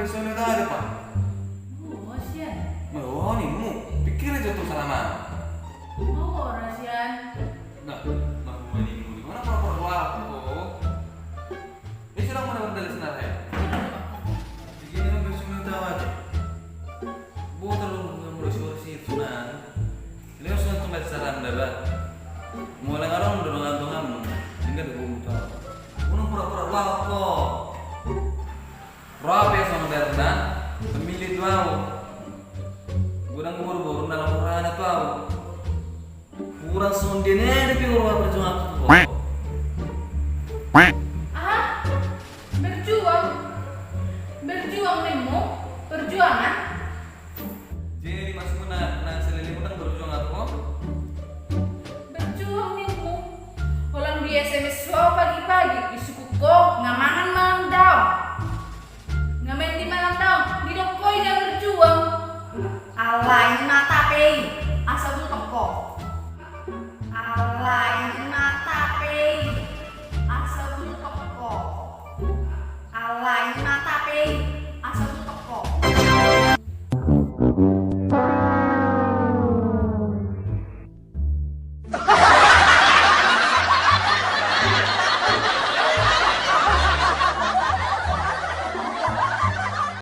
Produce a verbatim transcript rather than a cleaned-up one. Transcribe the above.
Songon i tahu apa? Boa, Sian. Boa nimmu. Pikir aja tuh selama. Boa, Sian. Nah, boa nimmu. Di mana pura-pura boa aku? Eh, sudah mana berdalas nara ya? Begini kan besok ini tahu aja. Boa terus mulai suara si Sunan. Ini harus nonton dari saran dah, bah. Mulai ngarong dorong gantunganmu. Tinggal di bumi tahu. Gunung pura-pura boa aku. Rapi songon darna, pemilih tu au. Godang boru-boru dalam urana tu au. Kurang songon dia ne di pinggul perjuangan tu.